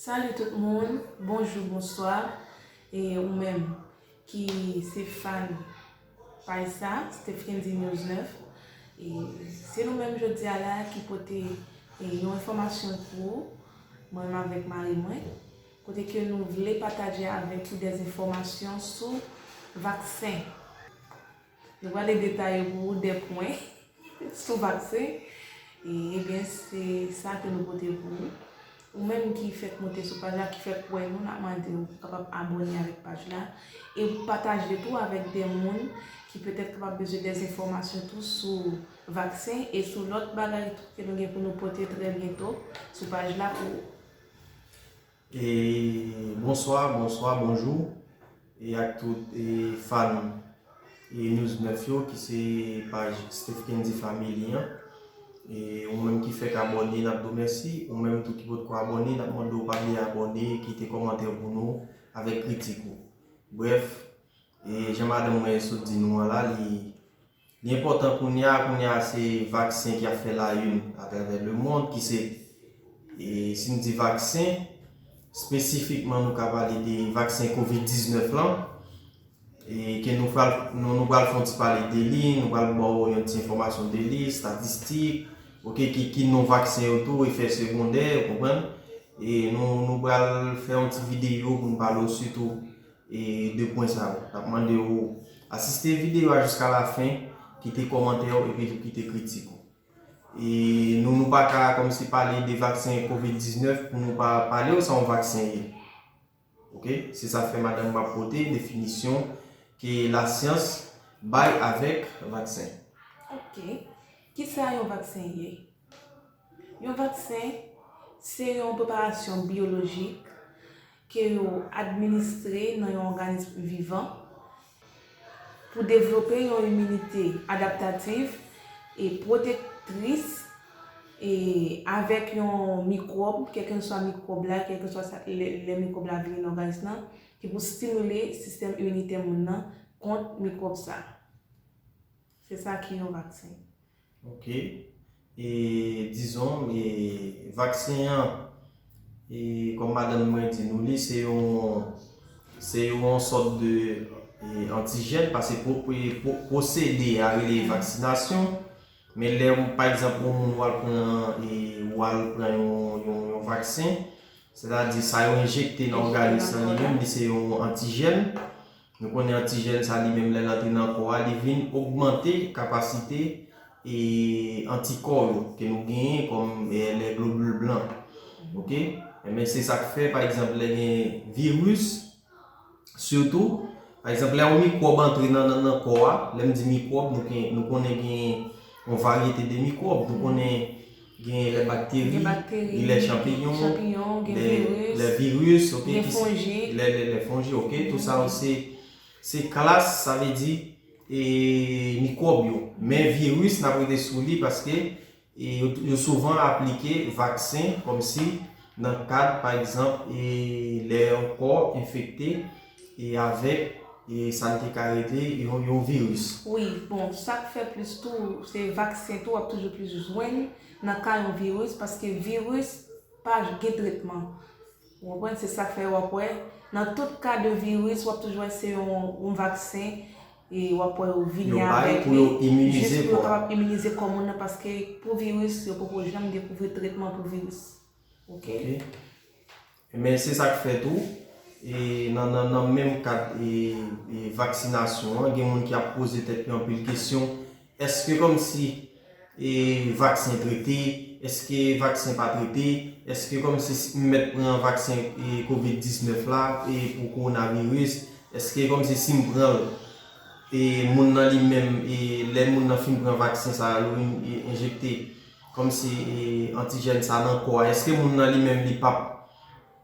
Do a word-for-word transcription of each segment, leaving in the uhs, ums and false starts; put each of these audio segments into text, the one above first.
Salut tout moun, bonjou, bonswa. E ou menm ki se fan paj sa, Steph Kendy News nèf. E se nou menm jodi a la ki pote e, yon enfòmasyon pou ou, mwen menm avèk mari mwen, kote ke nou vle pataje avèk ou dè enfòmasyon sou vaksen. Nou prale detaye pou ou dè pwen sou vaksen. E, ebyen, se sa ke nou pote pou ou. Ou menm ki fèk monte sou paj la, ki fèk wè nou, n ap mande w pou kapab abòne avèk paj la. E pataje tou avèk de moun ki petèt kapab bezwen de enfòmasyon tou sou vaksen e sou lòt bagay tou ke nou gen pou nou pote trè byento sou paj la pou ou. E bonswa, bonswa, bonjou. E ak tout e fan e News nèf yo ki se paj Steph Kendy Family an. E ou menm ki fèk abòne, n ap di w mèsi. Ou menm tou ki potko abòne, n ap mande w pa bliye abòne, kite kòmantè pou nou avèk kritik ou. Brèf, e jan madanm mwen sot di nou an la, li li enpòtan kounye a, kounye a se vaksen ki ap fè la une atravè lemonn, ki se, e, si n di vaksen, espesifikman nou ka pale de vaksen kovid diznèf lan, e ke nou pral, nou, nou pral fè yon ti pale de li, nou pral ba w yon ti enfòmasyon de li, estatistik, oke, ki, ki non vaksen yo tou, efè segondè, ou konprann? E nou, nou pral fè yon ti videyo pou n pale w sitou e de pwen sa yo. N ap mande w asiste videyo a jiska lafen, kite kòmantè w epi tou kite kritik ou. E nou, nou pa ka kòmsi pale de vaksen kovid diznèf pou nou pa pale w sa yon vaksen ye. Oke? Se sa k fè madanm m ap pote definisyon ke lasyans bay avèk vaksen. Oke. Kisa yon vaksen ye? Yon vaksen se yon preparasyon biyolojik ke yo administre nan yon òganis vivan pou devlope yon iminite adaptativ e pwotektris e avèk yon mikwòb, kèlkeswa mikwòb la, kèlkeswa sa, lè, lè mikwòb la vini nan òganis lan, ki pou stimile sistèm iminitè moun nan kont mikwòb sa. Se sa ki yon vaksen. Oke. E dizon, e vaksen an, e kòm madanm mwen di nou li, se yon, se yon sòt de e, antijèn, paske po, po, posede a rele vaksinasyon. Men lè, pa egzanp, yon moun w al pran, e, w al pran yon, yon, yon vaksen, sètadi sa yo enjekte nan òganis lan li menm, li se yon antijèn. Nou konnen antijèn sa li menm lè l antre nan kò a, li vin ogmante kapasite e antikò yo ke nou genyen kòm e, les globules blancs. Oke? Enben, se sa k fè, pa egzanp, lè gen viris, sitou, pa egzanp, lè yon mikwòb antre nan, nan, nan kò a, lè m di mikwòb, nou, gen, nou konnen gen yon varyete de mikwòb. Nou konnen gen lè bakteri, gen lè chanpiyon, lè viris, oke, gen fonji, lè, lè, lè fonji, oke, tout sa yo se, se klas, sa vle di, e, mikwòb yo. Men viris, n ap rete sou li paske e yo, yo souvan aplike vaksen kòmsi nan kad, pa egzanp, e lè yon kò enfekte e avèk e sa n te ka rele yon, yon viris. Wi, bon, sa k fè plis tou, se vaksen tou, w ap toujou plis jwenn nan ka yon viris, paske viris pa gen tretman. Ou konprann? Se sa k fè w ap wè, nan tout ka de viris, w ap toujou wè se yon, yon vaksen, e w ap wè yo vini avèk li, jis pou yo kapab imunize kò moun nan, paske pou viris, yo poko janm dekouvri tretman pou viris. Oke? Men se sa k fè tou, e nan, nan, nan menm kad e, e vaksinasyon an, gen moun ki ap poze tèt yo anpil kesyon, èske kòmsi e vaksen trete, èske vaksen pa trete, èske kòmsi si m mèt pran vaksen e kovid diznèf la e pou kowonaviris, èske kòmsi si m pran l, e moun nan li menm, e lè moun nan fin pran vaksen sa a, yo vin e enjekte kòmsi e antijèn sa nan kò a, èske moun nan li menm li p ap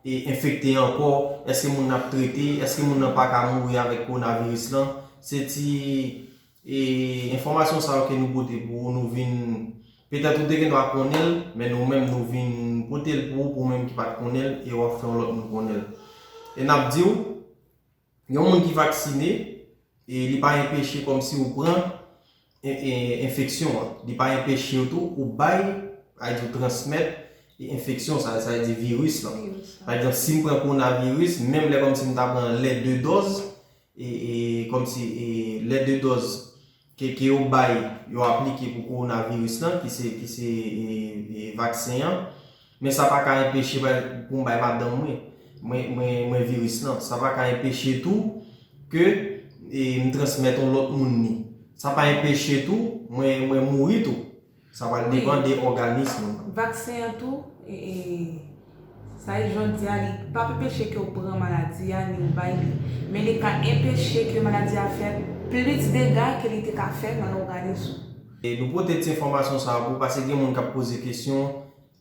e enfekte ankò, èske moun nan ap trete, èske moun nan pa ka mouri avèk kowonaviris lan? Se ti e enfòmasyon sa yo ke nou pote pou ou, nou vin, petèt ou te gendwa konnen l, men nou menm nou vin pote l pou ou, pou ou menm ki pa t konnen l, e w ap fè yon lòt moun konnen l. E n ap di w, yon moun ki vaksine, e li pa enpeche kòmsi ou pran e, e, enfeksyon an. Li pa enpeche w tou, ou bay, sa vle di ou transmèt enfeksyon, sa, sa vle di viris lan. Pa egzanp, si m pran kowonaviris, menm lè kòmsi m ta pran lè de dòz, e, e kòmsi e lè de dòz ke, ke yo bay, yo aplike pou kowonaviris lan, ki se, ki se e, e vaksen an, men sa pa ka enpeche bay, pou m bay madanm mwen, mwen, mwen, mwen viris lan. Sa pa ka enpeche tou ke e, m transmèt yon lòt moun li. Sa pa enpeche tou, mwen, mwen mouri tou. Sa pral depann de òganis moun nan. Vaksen an tou, e, e, sa e jan w di a, li p ap enpeche ke w pran maladi a, ni w bay li. Men li ka enpeche ke maladi a fè plis dega ke li te ka fè nan òganis ou. E nou pote ti enfòmasyon sa a pou, paske gen moun k ap poze kesyon,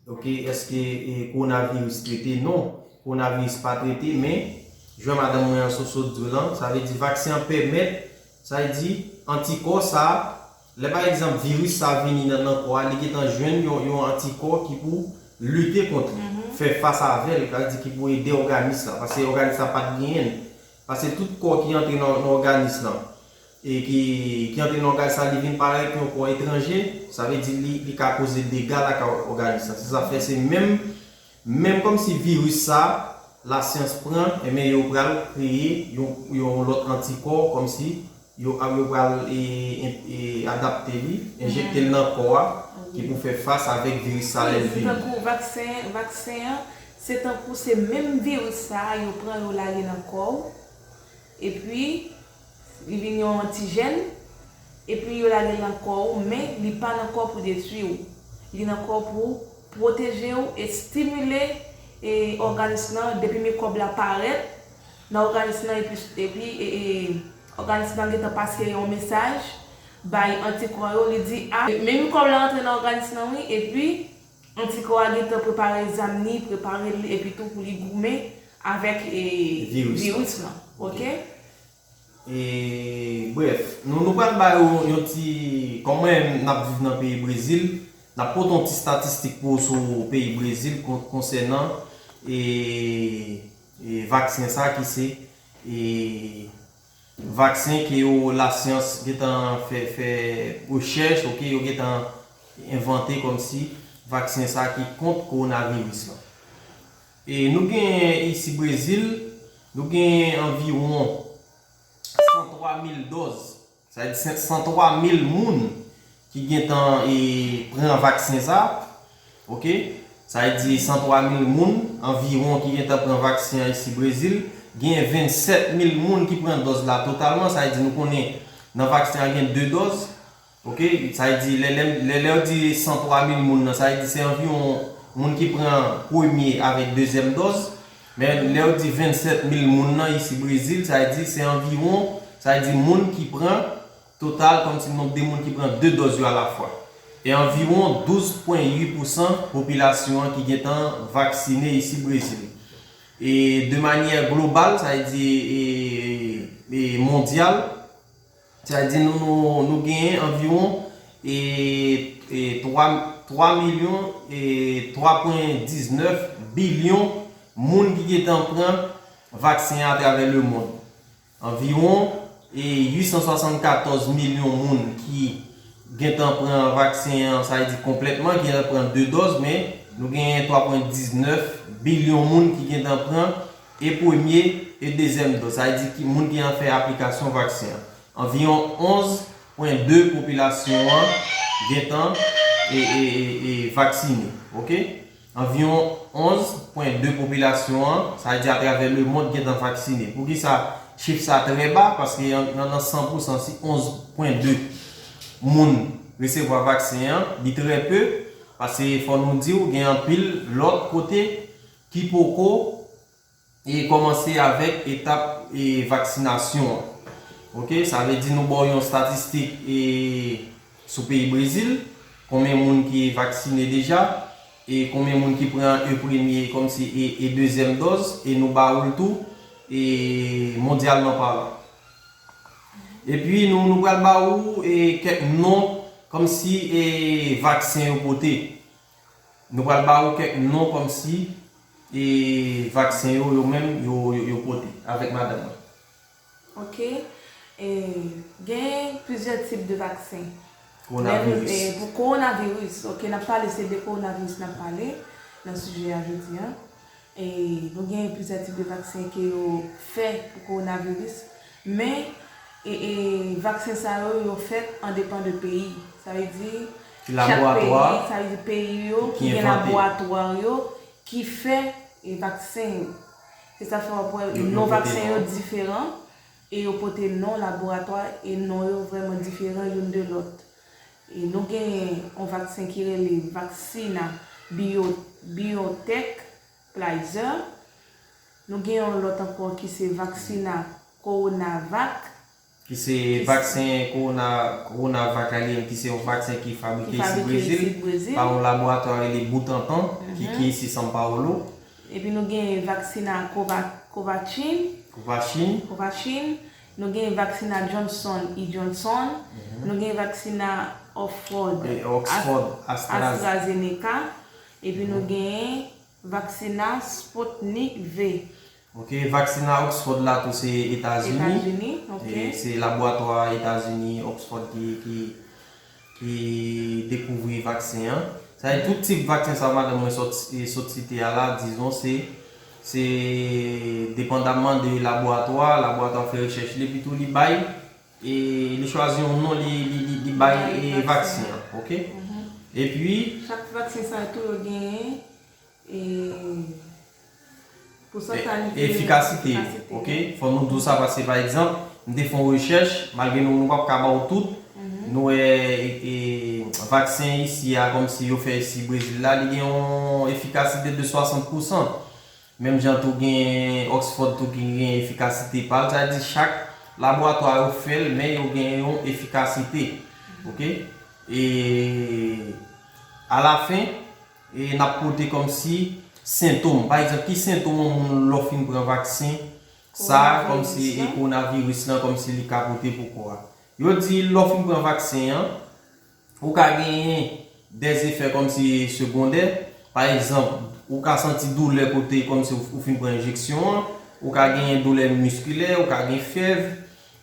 ok, èske e, kowonaviris trete? Non, kowonaviris pa trete, men, jan madanm mwen an sot, sot di w lan, sa vle di vaksen an pèmèt, sa vle di, antikò sa a, lè pa egzanp, viris sa a vini nan, nan kò a, li gentan jwenn yon, yon antikò ki pou lite kont li, fè fas avè l, sa vle di ki pou ede òganis la, paske òganis la pa t genyen l. Paske tout kò ki antre nan, nan òganis lan, e ki, ki antre nan òganis la, li vin parèt yon kò etranje, sa vle di li, li ka koze dega lakay òganis lan. Se sa fè se menm, menm kòmsi viris sa, lasyans pran, enben yo pral kreye yon, yon lòt antikò, kòmsi yo, yo pral e, e, e adapte li, enjekte l nan kò a, ki pou fè fas avèk viris sa lè l vini. Tankou vaksen, vaksen an, se tankou se menm viris sa a yo pran yo lage nan kò w, epi li vin yon antijèn, epi yo lage l nan kò w, men li pa nan kò w pou detwi w. Li nan kò w pou pwoteje w e stimile e òganis lan depi mikwòb la parèt nan òganis lan epi, epi e, e, òganis lan gentan pase yon mesaj bay antikò yo, li di a, men mikwòb la antre nan òganis lan wi, epi antikò a gentan prepare zam li, prepare l epi tou pou li goumen avèk e, viris lan, ok? E, brèf, nou, nou pral ba yo yon ti, kòm mwen menm n ap viv nan peyi Brezil, n ap pote yon ti statistik pou sou peyi Brezil kon, konsènan e, e vaksen sa ki se e vaksen ke yo lasyans gentan fè, fè rechèch, ok, yo gentan envante kòmsi vaksen sa ki kont kowonaviris lan. E nou gen isi Brezil, nou gen anviwon san twa mil dòz. Sa vle di san twa mil moun ki gentan e, pran vaksen sa. Ok? Sa vle di san twa mil moun anviwon ki gentan pran vaksen an isi Brezil. Gen vennsèt mil moun ki pran dòz la totalman. Sa vle di nou konnen nan vaksen an gen de dòz. Ok, sa vle di lè, lè, lè, lè yo di san twa mil moun nan, sa vle di se anviwon moun ki pran premye avèk dezyèm dòz. Men lè yo di vennsèt mil moun nan isi Brezil, sa vle di se anviwon, sa vle di moun ki pran, total kòmsi nonb de moun ki pran de dòz yo alafwa. E anviwon douz pwen uit pousan popilasyon an ki gentan vaksine isi Brezil. E de manyè global, sa vle di e, e mondyal, sa vle di nou, nou, nou genyen anviwon e, e twa, twa milyon e twa pwen diznèf bilyon moun ki gentan pran vaksen an atravè lemonn. Anviwon e uit san swasannkatòz milyon moun ki gentan pran vaksen an, sa vle di konplètman, ki gentan pran de dòz, men nou genyen twa pwen diznèf bilyon moun ki gentan pran e premye e dezyèm dòz. Sa vle di ki moun ki an fè aplikasyon vaksen an. Anviwon onz pwen de popilasyon an gentan e, e, e, e vaksine. Ok? Anviwon onz pwen de popilasyon an, sa vle di atravè lemonn, gentan vaksine. Poukisa chif sa trè ba? Paske nan, nan san pousan, si onz pwen de moun resevwa vaksen an, li trè pe, paske fò nou di w, gen anpil lòt kote ki poko e kòmanse avèk etap e vaksinasyon an. Ok, sa vle di nou ba w yon statistik e sou peyi Brezil, konbyen moun ki vaksine deja, e konbyen moun ki pran e premye kòmsi e, e dezyèm dòz, e nou ba w l tou, e mondyalman palan. Epi nou, nou pral ba ou e kèk non kòmsi e vaksen yo pote. Nou pral ba ou kèk non kòmsi e vaksen yo, yo menm, yo, yo, yo pote avèk madanm mwen. Ok. E, gen plizyè tip de vaksen. Kowonaviris. Pou kowonaviris, ok, n ap pale, se de kowonaviris n ap pale. Nan sijè a jodi a, e, nou gen plizyè tip de vaksen ke yo fè pou kowonaviris, men e, e, vaksen sa yo, yo fèt an depan de peyi. Sa vle di, chak peyi, sa vle di peyi yo ki gen laboratwa yo ki fè e, vaksen yo. Se sa fè w ap wè non vaksen yo diferan e yo pote non laboratwa e non yo vrèman diferan youn de lòt. E nou gen yon vaksen ki rele Vaksina Bio, Biotech Pfizer. Nou gen yon lòt ankò ki se Vaksina Coronavac. Ki se vaksen Corona, Coronavac la li menm, ki se yon vaksen ki fabrike isi Brezil, pa yon laboratwa rele Butantan, ki, ki isi São Paulo. Epi nou gen Vaksina Cova, Covaxin. Covaxin. Covaxin. Nou gen Vaksina Johnson e Johnson. Nou gen Vaksina Oxford, Oxford, AstraZeneca. Epi nou gen Vaksina Sputnik V. Ok, vaksina Oxford la tou se Etazini. Etazini, ok. E se laboratwa Etazini, Oxford ki, ki, ki dekouvri vaksen an. Sa vle di tout tip vaksen sa madanm mwen sot, sot site a la, dizon se, se depandamman de laboratwa, laboratwa fè rechèch li, epi tou li bay, e li chwazi yon non, li, li, li, li bay e vaksen an, ok? Epi chak vaksen sa tou yo genyen e, pousantaj de efikasite yo, ok? Fò nou di w sa paske, pa egzanp, m te fè yon rechèch, malgre nou, nou p ap ka ba w tout, nou wè e, e, vaksen isi a, kòmsi yo fè isi Brezil la, li gen yon efikasite de swasant pousan. Menm jan tou gen Oxford tou ki gen efikasite pa l, sa vle di chak laboratwa yo fè l, men yo gen yon efikasite, ok? E alafen, e n ap pote kòmsi sentòm. Pa egzanp, ki sentòm yon moun lè w fin pran vaksen sa, kòmsi e kowonaviris lan, kòmsi li ka pote pou kò a. Yo di lè w fin pran vaksen an, ou ka genyen dèzefè kòmsi segondè. Pa egzanp, ou ka santi doulè kote kòmsi ou, ou fin pran enjeksyon an, ou ka genyen doulè miskilè, ou ka gen fèv,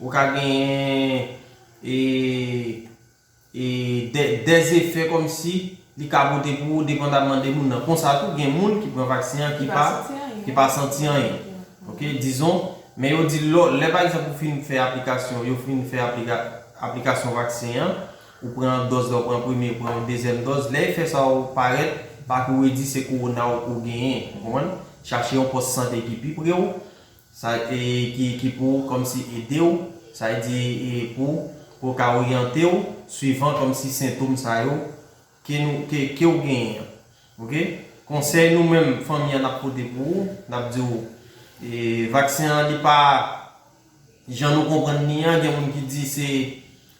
ou ka genyen e, e dè, dèzefè kòmsi li ka pote pou ou, depandamman de moun nan. Konsa tou, gen moun ki pran vaksen an ki pa, ki pa santi anyen. Ok, dizon, men yo di lò, lè pa egzanp ou fin fè aplikasyon, yo fin fè aplika, aplikasyon vaksen an, ou pran yon dòz la, ou pran premye, ou pran yon dezyèm dòz, lè efè sa yo parèt, pa kouri di se kowona ou, ou genyen, ou konprann? Chache yon pòs sante ki pi pre w, sa, e, ki, ki pou kòmsi ede w, sa vle di, e, pou, pou w ka oryante w, swivan kòmsi sentòm sa yo ke nou, ke, ke w genyen an. Ok? Konsèy nou menm, fanmi an, n ap pote pou ou, n ap di w, e, vaksen an, li pa, jan nou konprann li an, gen moun ki di se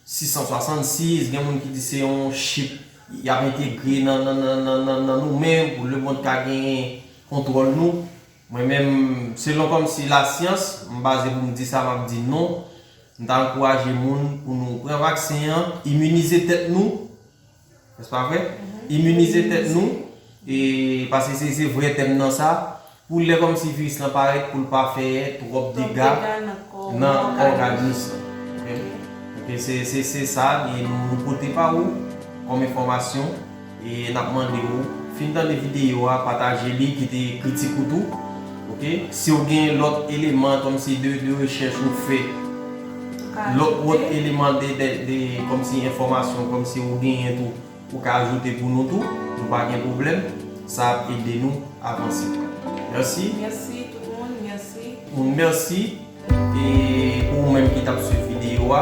sis san swasannsis, gen moun ki di se yon chip y ap entegre nan, nan, nan, nan, nan, nan nou menm, pou lemonn ka genyen kontwòl nou. Mwen menm, selon kòmsi lasyans, m baze pou m di sa, m ap di non. M ta ankouraje moun pou nou pran vaksen an, iminize tèt nou, nèspa vre? Iminize tèt nou, e paske se, se vrè tèm nan sa, pou lè kòmsi viris lan parèt, pou l pa fè twòp dega nan òganis lan. Ok? Ok, se, se, se sa, e nou, nou pote pa ou kòm enfòmasyon, e n ap mande ou, fin tande videyo a, pataje li, kite kritik ou tou. Ok? Si w gen lòt eleman kòmsi de, de rechèch ou fè, lòt, lòt eleman de, de, de, kòmsi enfòmasyon, kòmsi ou genyen tou, ou ka ajoute pou nou tou, nou pa gen pwoblèm. Sa ap ede nou avanse. Mèsi. Mèsi tout moun, mèsi. Moun, mèsi. E pou ou menm ki t ap swiv videyo a,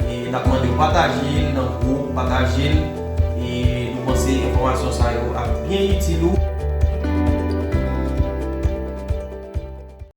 e n ap mande w pataje l nan gwoup, pataje l. E nou panse enfòmasyon sa yo ap byen itil ou.